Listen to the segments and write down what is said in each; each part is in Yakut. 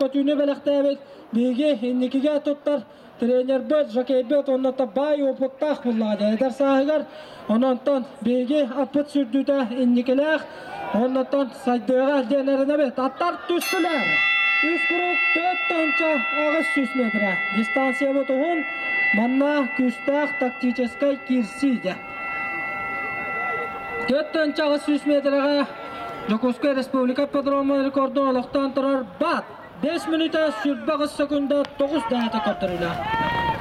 көтүүнү бэлэхтээбит биһиги инникигэ туттар тренербит Жакейбет уонна баай опыттаах буллаҕа эдэр сааһыгар ононтон биһиги аппыт сүрдүүтэ инникилээх оннотон сайдыаҕа диэн эрэнэбит. Аттар түстүлэр. Үс круг 4 800 метрэ. Дистанциябыт уһун. Манна күүстээх тактическай киирсии дьэ. 4 800 метрэҕэ Дьокуускай Республика ипподромун рекордун олохтоон турар БАТ 5 мүнүүтэ 28 секунда 9 даата көрдөрүлэ.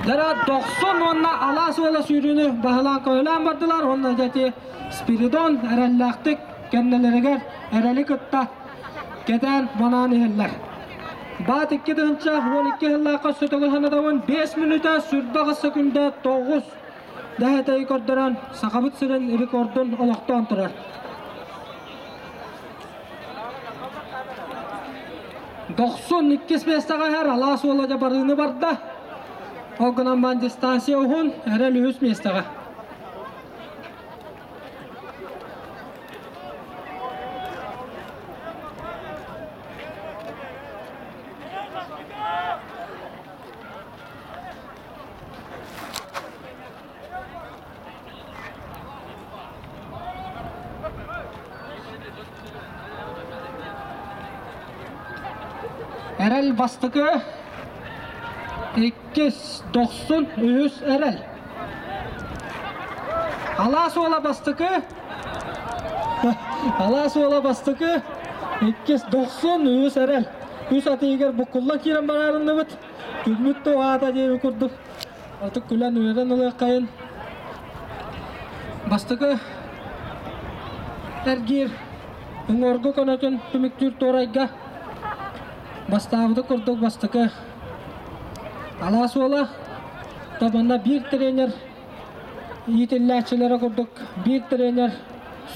Дара 90 уонна алаас уола сүүрүүнү баһылаан көһүлээн бардылар уонна дьэти Спиридон эрэллээхтик кэннилэригэр эрэли кытта кэтээн манаан иһэллэр. Баат 2 тыһыынча 12 сыллаахха сөтөгүл ханадабын 5 мүнүүтэ 28 секунда 9 дэһэтэйи көрдөрөн Сахабыт сирин рекордун олохтоон турар. 92 миэстэҕэ иһэр алаас уола дьэ барыыны барда. Ол гынан бан дистанция уһун, эрэл үһүс миэстэҕэ. Эрэл бастакы, иккис, дохсун, үһүс эрэл. Алаас уола бастакы, алаас уола бастакы, иккис, дохсун, үһүс эрэл. Үс атыыгар буккуллан киирэн бараарынныбыт. Күммүт туһаата диэби курдук. Артык күлэн үөрэн ылыаххайын. Бастакы эргиир уҥуоргу көнөтүн түмүктүүр туорайга бастаабыты курдук бастакы алаас уола табанна биир тренер иитиллээччилэрэ курдук биир тренер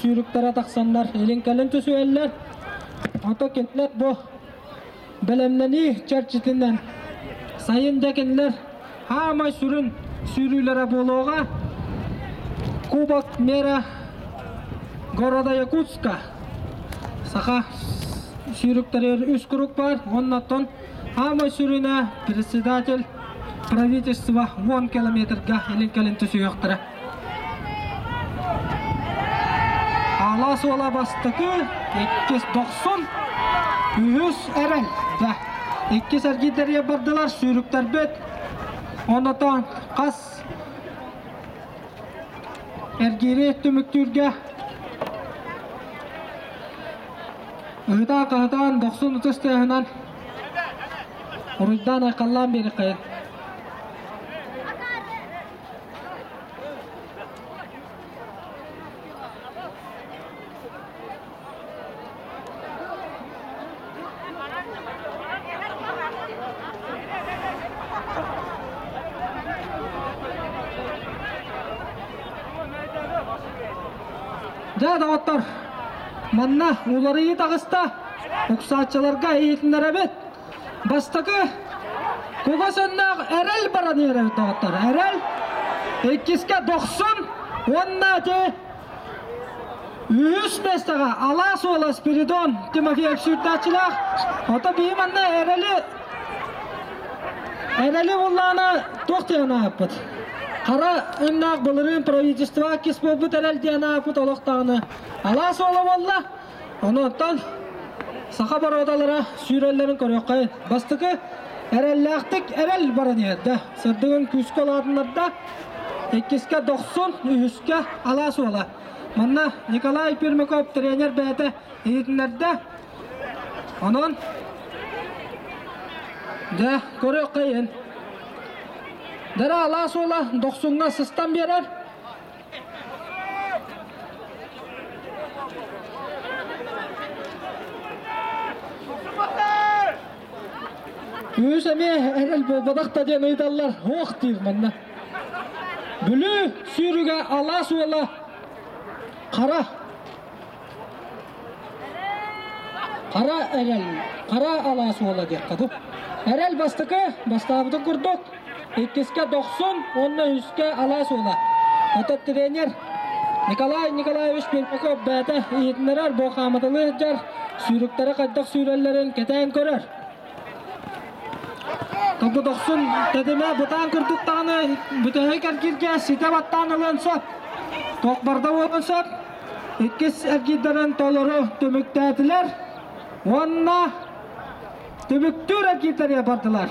сүүрүктэрэ тахсаннар илин-кэлин түсүһэллэр. Ото кинилэр бу бэлэмнэнии чэрчитинэн сайын да кинилэр хаамай сүрүн сүүрүүлэрэ буолуоҕа. Кубок мэра города Якутска саха сүүрүктэригэр үс круг баар. Оннотон хаамай сүрүнэ председатель правительства 10 километрга илин-кэлин түсүһүөхтэрэ. Алаас уола бастакы, иккис дохсун, үһүс эрэл. Да. Иккис эргиирдэргэ бардылар, сүүрүктэрбит. Онотон хас эргиири түмүктүүргэ ыһытаа-хаһытаан дохсун ытыс тыаһынан уруйдаан айхаллаан биэриэххэйин. Дьэ, доҕоттор, манна уларыйыы таҕыста, уксааччыларга иһитиннэрэбит. Бастакы кугас өннөөх эрэл баран иһэр доҕоттор. Эрэл иккискэ дохсун уонна ити үһүс миэстэҕэ Алаас уола Спиридон Тимофеев сүүрдээччилээх. Ото биһи манна эрэли эрэли буллаана туох диэн ааппыт. Хара өннөөх былырыын правительство кис буолбут эрэл диэн ааппыт олохтоҕуна Алаас уола буолла. Онуоттан саха боруодалара сүүрэллэрин көрүөххэ. Бастакы эрэллээхтик эрэл баран иһэрдэ. Сырдыгын күүскэ улаатыннарда. Иккискэ дохсун, үһүскэ алаас уола. Манна Николай Пермяков тренер бэйэтэ иһитиннэрдэ. Онон дьэ көрүөххэйин. Дара алаас уола дохсуҥҥа сыстан биэрэр. Үс эмиэ эрэл буолбатах да диэн ыйыталлар. Ох диир манна. Бүлүү сүүрүгэ алаас уола хара хара эрэл хара алаас уола диэххэ дуу. Эрэл бастакы бастаабытын курдук иккискэ дохсун уонна үскэ алаас уола. Ото тренер Николай Николаевич Пермяков бэйэтэ иһитиннэрэр бу хаамыталыы сылдьар сүүрүктэрэ хайдах сүүрэллэрин кэтээн көрөр. Тобу дохсун тэтимэ бытаан курдук даҕаны бүтэһик эргииргэ ситэ баттаан ылыан сөп. Туох барда буолуон сөп. Иккис эргиирдэрин толору түмүктээтилэр. Уонна түмүктүүр эргиирдэргэ бардылар.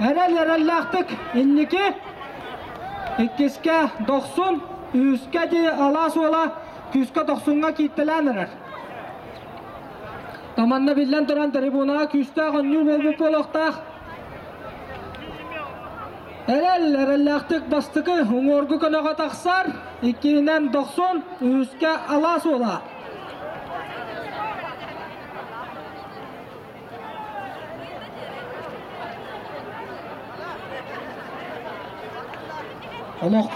Эрэл эрэллээхтик инники иккискэ дохсун, үһүскэ дии алаас уола күүскэ дохсуҥҥа кииртэлээн эрэр. Таманна биллэн туран трибунаҕа күүстээх онньуу буолбут буолуохтаах. Эрэл эрэллээхтик бастакы уҥуоргу көнөҕө тахсар, иккиһинэн дохсун, үһүскэ алаас уола. Олох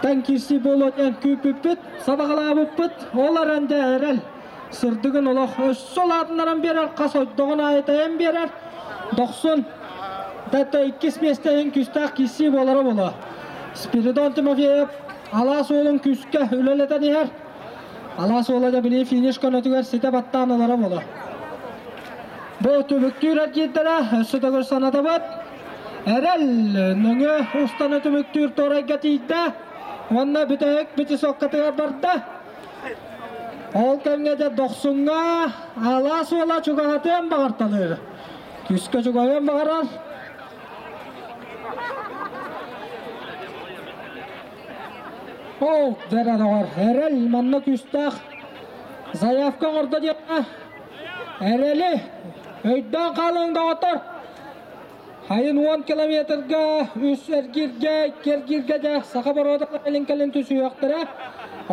тэн киирсии буолуо диэн күүппүппүт, сабаҕалаабыппыт, ол эрэн дэ эрэл сырдыгын олох өссө улаатыннаран биэрэр, хас ойдоҕун аайы тэйэн биэрэр. Дохсун дата иккис миэстэ иһин күүстээх киирсии буолара буолуо. Спиридон Тимофеев алаас уолун күүскэ үлэлэтэн иһэр. Алаас уола да били финиш көнөтүгэр ситэ баттаан ылара буолуо. Бу түмүктүүр эргиирдэрэ өссө төгүл санатабыт. Эрэл нөҥүө устаны түмүктүүр туорайга тиийдэ уонна бүтэһик пятисоккатыгар барда. Ол кэмҥэ дьэ Дохсуҥҥа алаас уола чугаһатыан баҕарталыыр. Күүскэ чугаһыан баҕарар. Оо, дьэрэ доҕор, Эрэл манна күүстээх заявка оҥордо диэххэ. Эрэли өйдөөн хаалыҥ доҕоттор. Хайын 10 километрга, үс эргииргэ, икки эргииргэ дьэ саха боруода кэлин кэлин түсүһүөхтэрэ.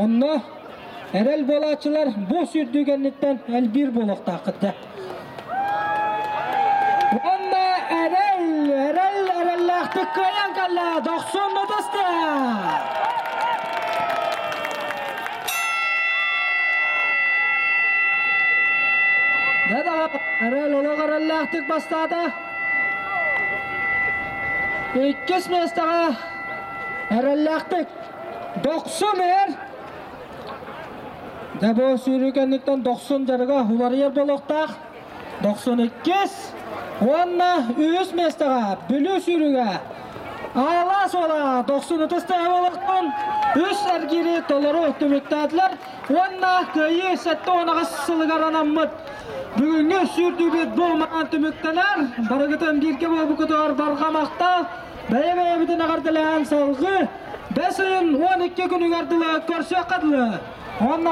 Онно эрэл буолааччылар бу сүүрдүү кэнниттэн элбиир буолуохтааххыт дьэ. Уонна эрэл, эрэл эрэллээхтик кыайан кэллэ, дохсун ытыста! Дьэ эрэл олох эрэллээхтик бастаата. Иккис миэстэҕэ эрэллээхтик Дохсун эр. Дьэ бу сүүрүү кэнниттэн Дохсун дьарыга уларыйар буолуохтаах. Дохсун иккис уонна үһүс миэстэҕэ Бүлүү сүүрүүгэ Аалаас уола Дохсун ытыс тыаһа буолуохтун үс эргиири толору түмүктээтилэр уонна Кыайыы 78 сылыгар анаммыт бүгүҥҥү сүүрдүүбүт бу маан түмүктэнэр. Барыгытын бииргэ буолбуккутугар барҕа махтал. Бэйэ-бэйэбитин эҕэрдэлээн салгыы бэс ыйын 12 күнүгэр дылы көрсүөххэ дылы. Уонна